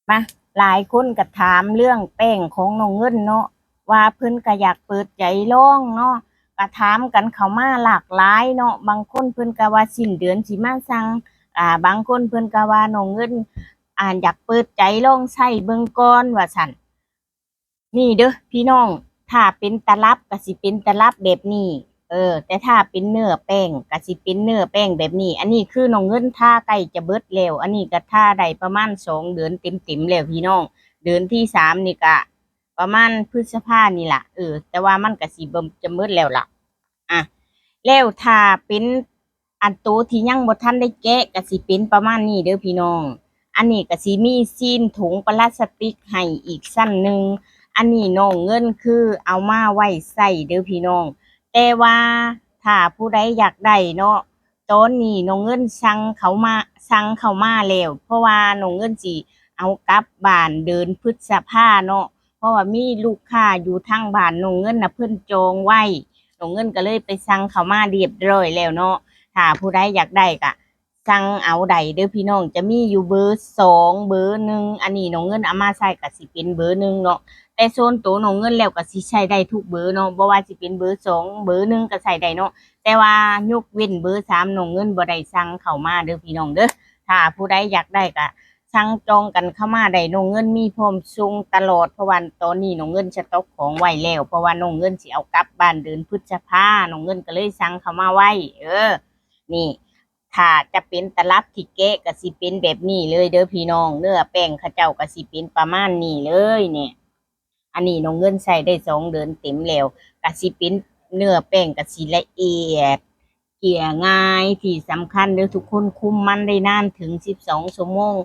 ມາ ຫຼາຍຄົນກໍຖາມເລື່ອງແປ້ງຂອງນ້ອງເງິນເນາະ ວ່າເພິ່ນກໍຢາກເປີດໃຈລອງເນາະ ກໍຖາມກັນເຂົ້າມາຫຼາກຫຼາຍເນາະ. ບາງຄົນເພິ່ນກໍວ່າສິ້ນເດືອນຊິມາສັ່ງ ອ່າ ບາງຄົນເພິ່ນກໍວ່ານ້ອງເງິນ ອ່າ ຢາກເປີດໃຈລອງໃຊ້ເບິ່ງກ່ອນວ່າຊັ້ນ. ນີ້ເດີພີ່ນ້ອງ ຖ້າເປັນຕະຫຼັບກໍຊິເປັນຕະຫຼັບແບບນີ້ ເອີ ແຕ່ຖ້າເປັນເນື້ອແປ້ງກໍຊິເປັນເນື້ອແປ້ງແບບນີ້. ອັນນີ້ຄືນ້ອງເງິນທາໃກ້ຈະເບິດແລ້ວ ອັນນີ້ກໍທາໄດ້ປະມານສອງເດືອນເຕັມໆແລ້ວພີ່ນ້ອງ ເດືອນທີສາມນີ້ກະປະມານພຶດສະພານີ້ລະ ເອີ ແຕ່ວ່າມັນກະຊິເບິ່ງຈະເບິດແລ້ວລະ. ອະ ແລ້ວຖ້າເປັນ ອັນໂຕທີ່ຍັງບໍ່ທັນໄດ້ແກະກໍຊິເປັນປະມານນີ້ເດີພີ່ນ້ອງ. ອັນນີ້ກໍຊິມີຊີນຖົງປະລາສຕິກໃຫ້ອີກຊັ້ນໜຶ່ງ. ອັນນີ້ນ້ອງເງິນຄືເອົາມາໄວ້ໃຊ້ເດີພີ່ນ້ອງ ແຕ່ວ່າຖ້າຜູ້ໃດຢາກໄດ້ເນາະ ຕອນນີ້ນ້ອງເງິນສັ່ງເຂົ້າມາ ສັ່ງເຂົ້າມາແລ້ວ ເພາະວ່ານ້ອງເງິນຊິເອົາກັບບ້ານເດືອນພຶດສະພາເນາະ ເພາະວ່າມີລູກຄ້າຢູ່ທາງບ້ານນ້ອງເງິນນະ ເພິ່ນຈອງໄວ້ ນ້ອງເງິນກໍເລີຍໄປສັ່ງເຂົ້າມາຮຽບຮ້ອຍແລ້ວເນາະ. ຖ້າຜູ້ໃດຢາກໄດ້ກໍສັ່ງເອົາໄດ້ເດີພີ່ນ້ອງ ຈະມີຢູ່ເບີສອງ ເບີໜຶ່ງ ອັນນີ້ນ້ອງເງິນເອົາມາໃຊ້ກໍຊິເປັນເບີໜຶ່ງເນາະ ແຕ່ສ່ວນໂຕນ້ອງເງິນແລ້ວກໍຊິໃຊ້ໄດ້ທຸກເບີເນາະ ບໍ່ວ່າຊິເປັນເບີສອງ ເບີໜຶ່ງກໍໃຊ້ໄດ້ເນາະ ແຕ່ວ່າຍົກເວັ້ນເບີສາມ ນ້ອງເງິນບໍ່ໄດ້ສັ່ງເຂົ້າມາເດີພີ່ນ້ອງເດີ. ຖ້າຜູ້ໃດຢາກໄດ້ກໍ ສັ່ງຈອງກັນເຂົ້າມາໄດ້ ນ້ອງເງິນມີພ້ອມສົ່ງຕະຫຼອດ ເພາະວ່າຕອນນີ້ນ້ອງເງິນສະຕັອກຂອງໄວ້ແລ້ວ ເພາະວ່ານ້ອງເງິນຊິເອົາກັບບ້ານເດືອນພຶດສະພາ ນ້ອງເງິນກໍເລີຍສັ່ງເຂົ້າມາໄວ້. ເອີ ນີ້ ຖ້າຈະເປັນຕະຫຼັບທີ່ແກະກໍຊິເປັນແບບນີ້ເລີຍເດີພີ່ນ້ອງ ເນື້ອແປ້ງເຂົາເຈົ້າກໍຊິເປັນປະມານນີ້ເລີຍນີ້. ອັນນີ້ນ້ອງເງິນໃຊ້ໄດ້ສອງເດືອນເຕັມແລ້ວ ກະຊິເປັນເນື້ອແປ້ງກະຊິລະອຽດ ເກ້ຍງ່າຍ ທີ່ສຳຄັນເດີທຸກຄົນ ຄຸມມັນໄດ້ນານເຖິງສິບສອງຊົ່ວໂມງ.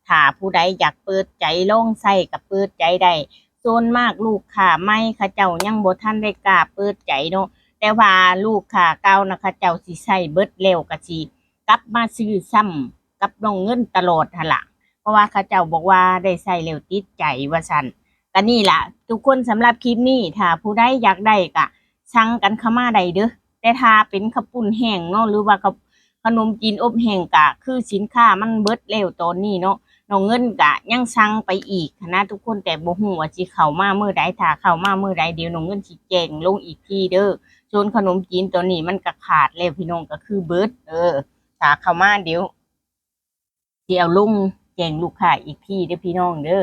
ຖ້າຜູ້ໃດຢາກເປີດໃຈລອງໃຊ້ກະເປີດໃຈໄດ້ ສ່ວນມາກລູກຄ້າໃໝ່ເຂົາເຈົ້າຍັງບໍ່ທັນໄດ້ກ້າເປີດໃຈເນາະ ແຕ່ວ່າລູກຄ້າເກົ່ານະ ເຂົາເຈົ້າຊິໃຊ້ເບິດແລ້ວກະຊິກັບມາຊື້ຊ້ຳ ກັບນ້ອງເງິນຕະຫຼອດຫັ້ນລະ ເພາະວ່າເຂົາເຈົ້າບອກວ່າໄດ້ໃຊ້ແລ້ວຕິດໃຈວ່າຊັ້ນ. ກະນີ້ລະທຸກຄົນ ສຳລັບຄລິບນີ້ ຖ້າຜູ້ໃດຢາກໄດ້ກະສັ່ງກັນເຂົ້າມາໄດ້ເດີ ແຕ່ຖ້າເປັນເຂົ້າປຸ້ນແຫ້ງເນາະ ຫຼືວ່າເຂົ້າ ຂະໜົມຈີນອົບແຫ້ງ ກະຄືສິນຄ້າມັນເບິດແລ້ວຕອນນີ້ເນາະ ນ້ອງເງິນກະຍັງສັ່ງໄປອີກຫັ້ນນະທຸກຄົນ ແຕ່ບໍ່ຮູ້ວ່າຊິເຂົ້າມາມື້ໃດ ຖ້າເຂົ້າມາມື້ໃດ ດຽວນ້ອງເງິນຊິແຈ້ງລົງອີກທີເດີ. ສ່ວນຂະໜົມຈີນຕອນນີ້ມັນກະຂາດແລ້ວພີ່ນ້ອງ ກະຄືເບິດ ເອີ ຖ້າເຂົ້າມາດຽວ ຊິເອົາລົງແຈ້ງລູກຄ້າອີກທີເດີພີ່ນ້ອງເດີ.